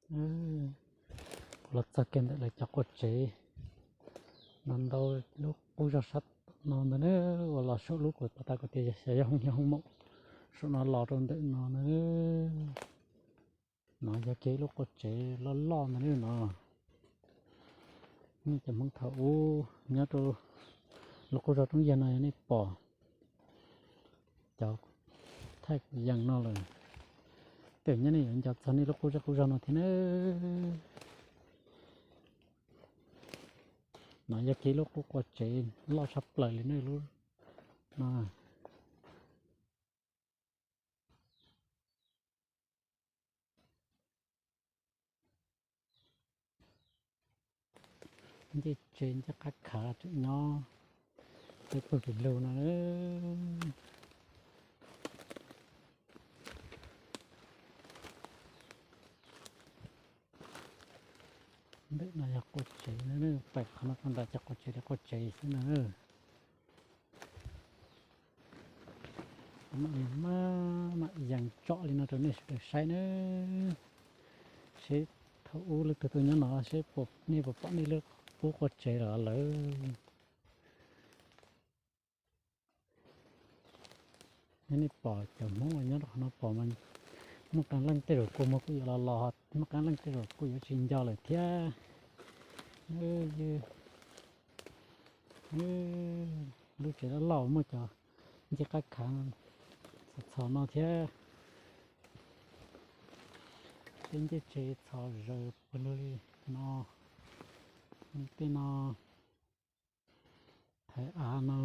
Kuv los txog kiag ntawm lawv cov qua tsev no ntau, lub qub zog sab no ntag na, uas los saum lub kuv pom tas kuv tias xyov yog hoob nyob hoob maum, saum no los rau ntawm no na. No yog kiag ib lub qua tsev loj loj ntag na no. Nej cov Hmoob thaum ub nyob rau lub qub zog Roob Yag no yog nej pom cov thaij kuv yees no lawm, tej zaum nej yuav nco txog nej lub qub zej qub zog no thiab na. No yog kiag lub qub qua tsev loj tshaj plaws li na lub no. Ncej tsev ncej qab khav tseem nyob tej pawg pes lug no. Ntawm no yog qua tsev na, pem qhov no rau nram ces qua tsev li qua tsev xwb na. Mam li mam mam yees tsom li no rau nej sawv daws saib na, seb thaum ub leej twg tuaj nyob no seb puas, nej puas pom nej lub qub qua tsev los lawm. Yog nej pom cov Hmoob uas nyob rau qhov no pom mas muaj qee leej tej zaum kua muag kuj yuav los los, muaj qee leej tej zaum kuj yuav tsis nco lawm thiab. Lub tsev loj loj muaj cov ncej qab khav txhos txhos no thiab. Tej ncej tsev txhos zaws pawg lug li no, tej no thaiv av no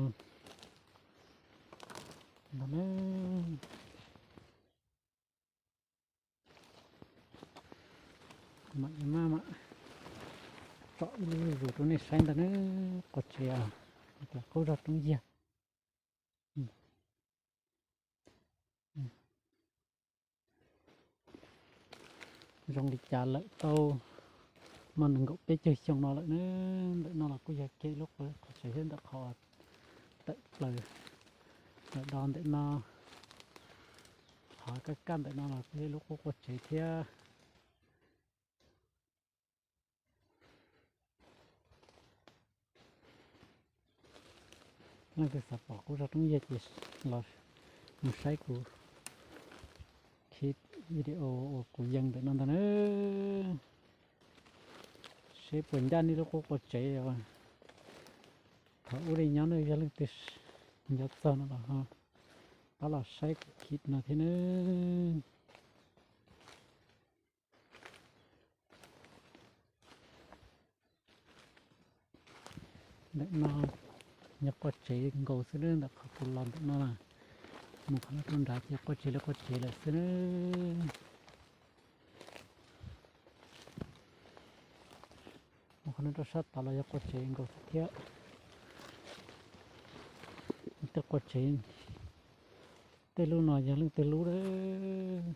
ntag na. Mam mam mam tsom ib lub zuj zus rau nej saib ntag na, qua tsev tias qub zog Roob Yag. Zoo li cas lawm tau muaj nees nkaum peb caug xyoo no lawm na. Ntawm no los kuj yog kiag lub qub qua tsev thiab ntawm qhov tawm plaws ntawm do ntawm no, qhov kaj kaj ntawm no los kuj yog lub qub qua tsev thiab. Leej twg xav pom qub zog Roob Yag ces los mus saib kuv clip video uas kuv yees ntawm no ntag na. Seb puas ncaj nej lub qub qua tsev. Thaum ub li nyob ne, yog leej twg nco txog no los ho pab los saib kuv clip no thiab na. Ntawm no yog qua tsev nkaus xwb na, ntawm qhov kuv los ntawm no na, mus qhov no rau nrad ces qua tsev li qua tsev lawm xwb na. Mus qhov no rau sab tod los yog qua tsev nkaus xwb thiab. Tej qua tsev, tej lub no yog leej twg lub lawm.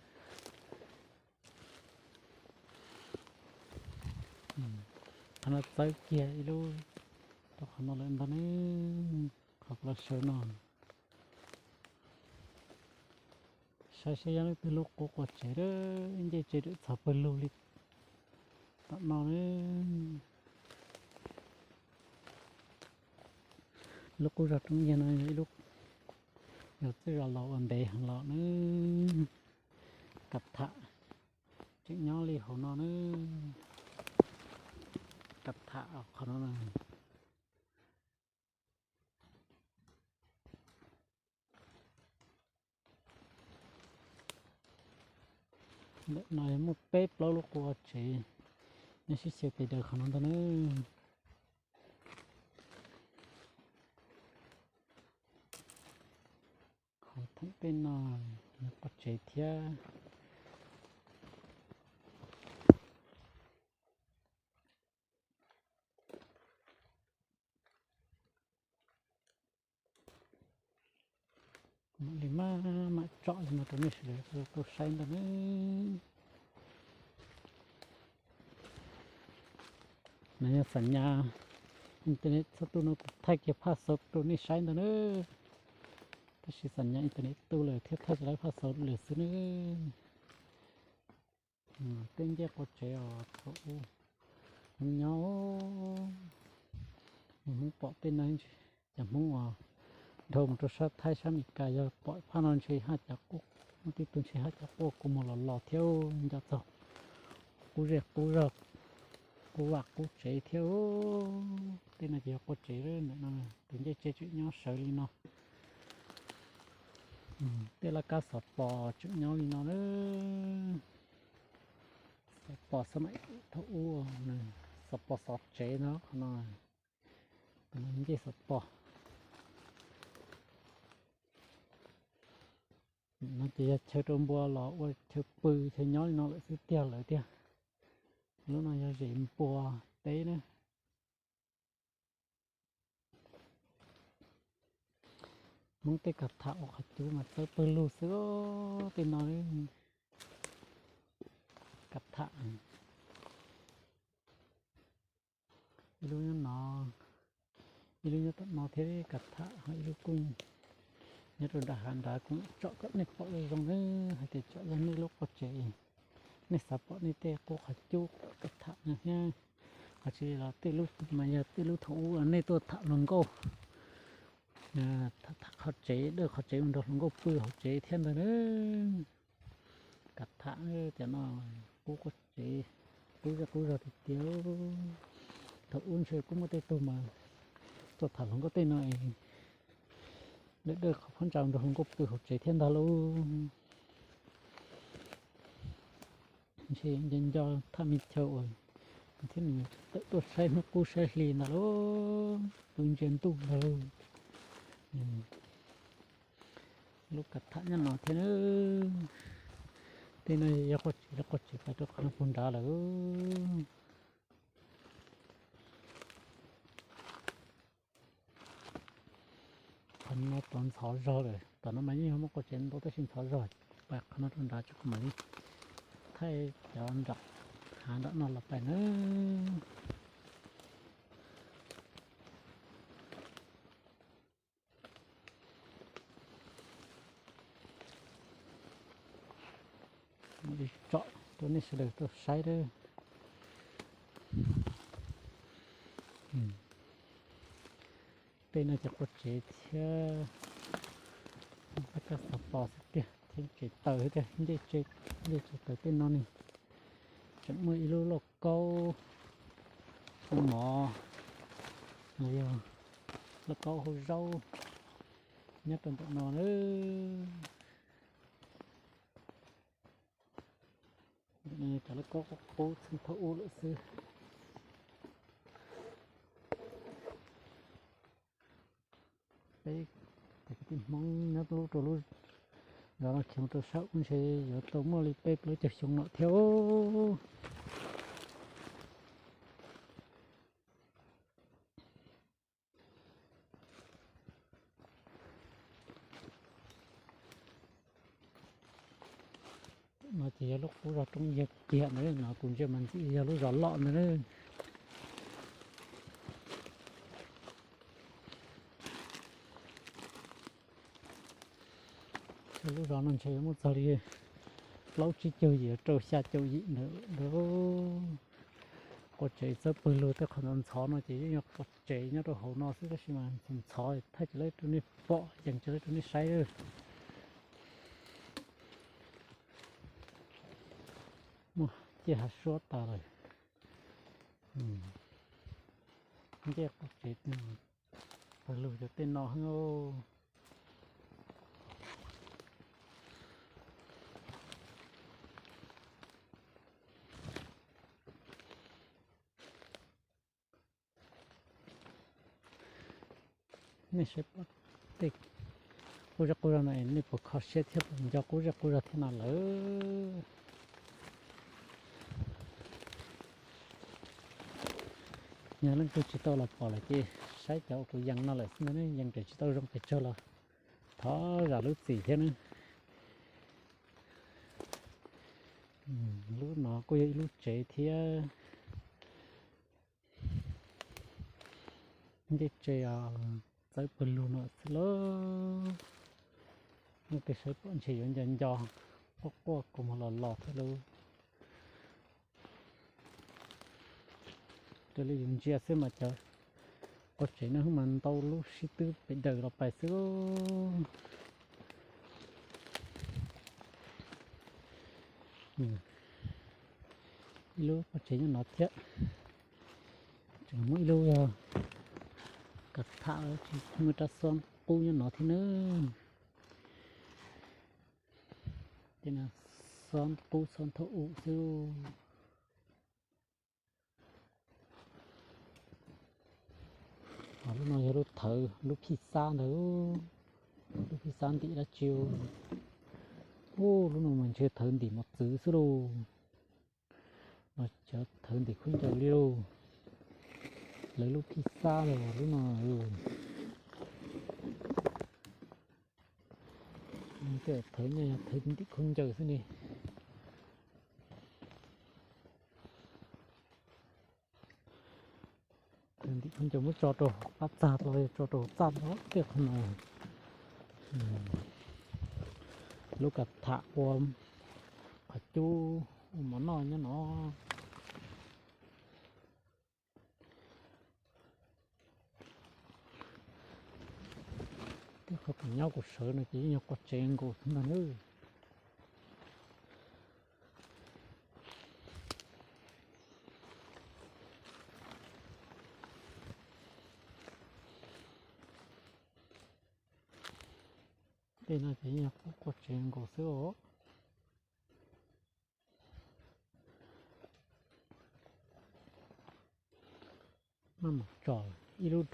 Qhov no txawb kiag ib lub rau qhov no lawm ntag ne, qhov los sawv no. Saib seb yog leej twg lub qub qua tsev, ncej tsev txhos pawg lug li tom no na. Lub qub zog Roob Yag no yog ib lub, yog txwj zos laus uas ntev heev los na. Kav tham tseem nyob li hauv no na. Kav tham qhov no na. Ntawm no muaj peb plaub lub qua tsev nyob sib xyaw pes daws qhov no ntag na. Qhov theem peb no yog qua tsev thiab. Mam li maj mam tsom li no rau nej sawv daws tau saib ntag na. No yog xam nyas internet txhua tu no kuv thaij kiag phaj xauv rau nej saib ntag na. Tab sis xam nyas internet tu lawm thiaj thaij tsis tau phaj xauv lawm xwb na. Tej ncej qua tsev os, thaum ub Hmoob nyob, Hmoob pom tej no, cov Hmoob uas dhau mus rau sab Thaib sab Amelikas yog pom phab no ntshe haj cov quaj, muaj tej tug ntshe haj cov quaj kua muag los los thiab nco txog qub zej qub zog, qub vaj qub tsev thiab. Tej no ces yog qua tsev ntawm no, tus ncej tsev tseem nyob sawv li no. Tej laj kab xov pos tseem nyob li no na. Xov pos xab maim thaum ub, xov pos xov tsev no qhov no, ncej xov pos. No ces yog chaw rau npua los ua chaw pw chaw nyob li no lawm xwb tiag lawm tiag. Lub no yog zes npua teb na. Hmoob tej kav tham ua qhov cub mas txawb pawg lug xwb tej no. Kav tham ib lub nyob no, ib lub nyob tom no thiab kav tham ho ib lub kuj nyob rau nram hav nrad kuj tsom kom nej pom zoo zoo na, hais tias tsom yog nej lub qua tsev, nej xav pom nej tej qub qhov cub kav tham no thiab. Ho tsis li los tej lub mas yog tej lub thaum ub nej tuaj tham hluas nkauj, tham qhov tsev, dawj qhov tsev mus nrog hluas nkauj pw hauv tsev thiab ntag na. Kav tham cov no qub qua tsev, qub zej qub zog tiag tiag. Thaum ub ntshe kuj muaj tej tug mas tuaj tham hluas nkauj tej no es dawj dawj qhov phab ntsa mus nrog hluas nkauj pw hauv tsev thiab ntag lauj. Ntshe nco nco thaj me chaw uas thiab nws tawm tuaj saib hnub qub saib hli ntag lauj, pw ntsia ntuj ntag lauj. Lub kav tham nyob no thiab na. Tej no yog qua tsev, qua tsev pais rau qhov no puag nrad lawm. Qhov no tod ntxhov zog lawm, tom no mas yeej yog muaj qua tsev ntau tab sis ntxhov zog. Pais qhov no rau nrad tso mam li thaij cov nram hav nram no los pais na. Mus tsom rau nej sawv daws tau saib. Tej no ces qua tsev thiab, laj kab xov pos xwb tiag thiab tsev taws xwb tiag. Ncej tsev taws tej no ne, tseem muaj ib lub lauj kaub hu mov los yog lauj kaub hu zaub nyob rau ntawm no na. Cov lauj kaub qub qub txheej thaum ub lawm xwb. Peb cov kwv tij Hmoob nyob lub rau lub zos no khiav rau sab ub ntshe yuav tau muaj li peb plaub caug xyoo no thiab. No ces yog lub qub zos Roob Yiag kiag ntawd no, kuv ntsia mas ntxim yog lub zos loj ntawd. Lub zos no ntshe yuav muaj txog li plaub tsib caug yim rau xya caum yim ntawd. Qua tsev txawb pawg lug tej qhov ntxhov ntxhov no ces yeej yog qua tsev nyob rau hauv no xwb tab sis mas ntxhov ntxhov thaij tsis lawv rau nej pom, yees tsis lawv rau nej saib. Muaj ciaj hav suab tas lawm. Ncej qua tsev pawg lug cov tej no. Nej saib pom tej qub zej qub zog no nej puas kho siab thiab puas nco qub zej qub zog thiab no lawm? Yog leej twg tsis tau los pom lawm ces saib cov uas kuv yees no lawm xwb ntag, yees raws tsis tau zoo pes tsawg los thov zam lub txim thiab na. Lub no kuj yog ib lub tsev thiab. Ncej tsev txawb pawg lug no xwb lauj. Leej twg saib pom ntshe yuav nco nco, quaj quaj kua muag los los thiab lauj. Yog li yus ntsia xwb mas cov qua tsev no mas ntau lub sib twb pem daws los pais xwb. Ib lub qua tsev nyob no thiab, tseem muaj ib lub yog kav tham tsis muaj rab xob qub nyob no thiab na. Ces no xob qub xob thaum u xwb. Lub no yog lub thawv lub phij xab ntawd, lub phij xab ntim dab tsi. Ub, lub no mas ntshe thawv ntim mos txwv xwb lauj. No cov thawv ntim khaub ncaws li lauj. Lawv lub phij xab los lub no. Tej thawv nyob thawv ntim khaub ncaws xwb ne. Thawv ntim khaub ncaws muab tso rau qab txag los tso rau txaj los tej qhov no. Lub kav tham ua qhov cub ua mov noj nyob no. Tej qhov kuv nyob kuv sawv no ces yeej yog qua tsev nkaus xwb ntag nawb. Tej no ces yeej yog qua tsev nkaus xwb os. Maj mam tsom ib lub,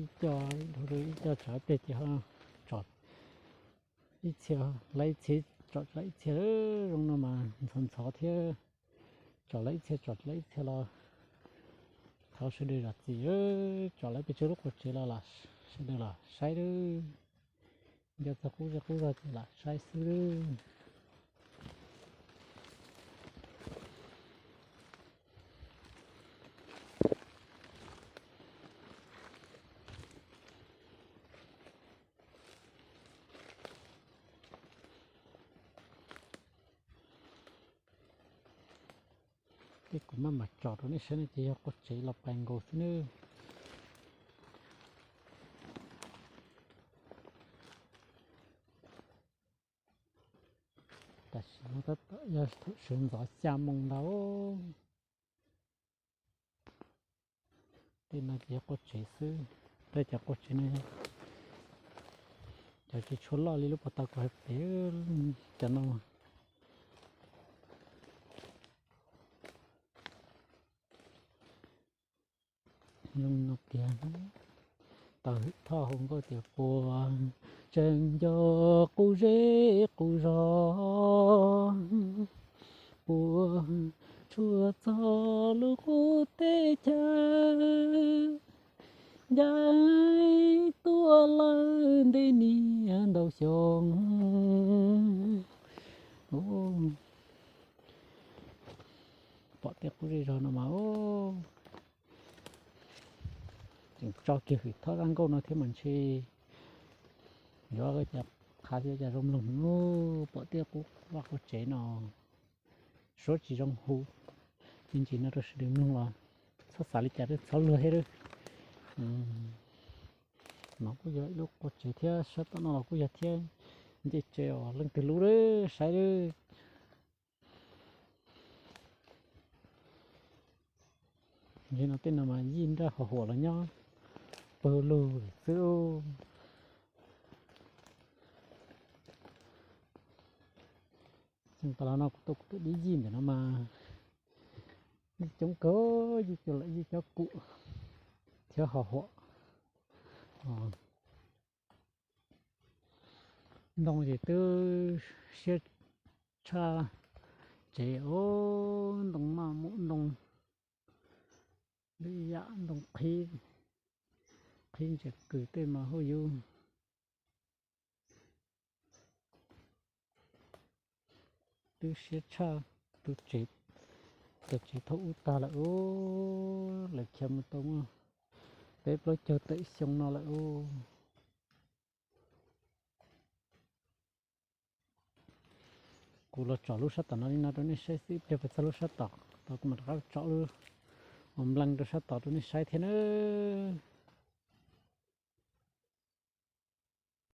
ib co, ib ib co tsom ib pliag ces ho tsom ib txhia, lawv ib txhia tsom lawv ib txhia. Zoo no mas ntxhov ntxhov thiab, tsom lawv ib txhia tsom lawv ib txhia los thov sawv daws zam txim, tsom lawv pes tsawg lub qua tsev los sawv daws los saib lawm. Nco txog qub zej qub zog ces lam saib xwb. Tej kuv maj mam tsom rau nej saib no ces yog qua tsev los pais nkaus xwb nawb. Tam sim no tab tom yog thaum sawv ntxov xya moo ntau. Tej no ces yog qua tsev xwb, tej cov qua tsev no cov tsis tshua loj li lub puag ta kuv hais pem cov no. Zoo no tiag, tau hwm thoj hu nkauj tias puas tseem nco qub zej qub zog, puas tshua txog lub qub teb chaws ncaim tuaj lawm ntev niaj ntau xyoo. Pom tej qub zej zog no mas tseem tso kiag hwm thoj zaj nkauj no thiab mas ntshe yuav cas qha thiab cas zoo mloog. Pom tej qub vaj qub tsev no suab tsis zoo hu, me ntsis no rau sawv daws mloog los txhob xav li cas, txhob luag thiab. No kuj yog ib lub qua tsev thiab, sab tom no los kuj yog thiab, nce tsev os, leej twg lub lawm saib lawm. Nim no tej no mas yij nraj hos huam los nyob pawg lug xwb. Xyoo tas los no kuv tuaj kuv tuaj dib yij ntawm no mas yij coob kawg, yij cov lawm yij cov kum thiab hos huam. Ntoo ces twb siab tshaj tsev os, ntoo maj mus ntoo lwm yam, ntoo qhib, qhib ntsia kws tej mas huj yub. Twb siab tshaj tus tsev, cov tsev thaum ub tag lawm os, lawv khiav mus tau muaj peb plaub caug tawm xyoo no lawm os. Kuv los tsom lub sab tom no li no rau nej saib xwb, ib pliag pem txog lub sab tom tod kuv mam rov qab tsom lub Mus nplees rau sab tod rau nej saib thiab nawb.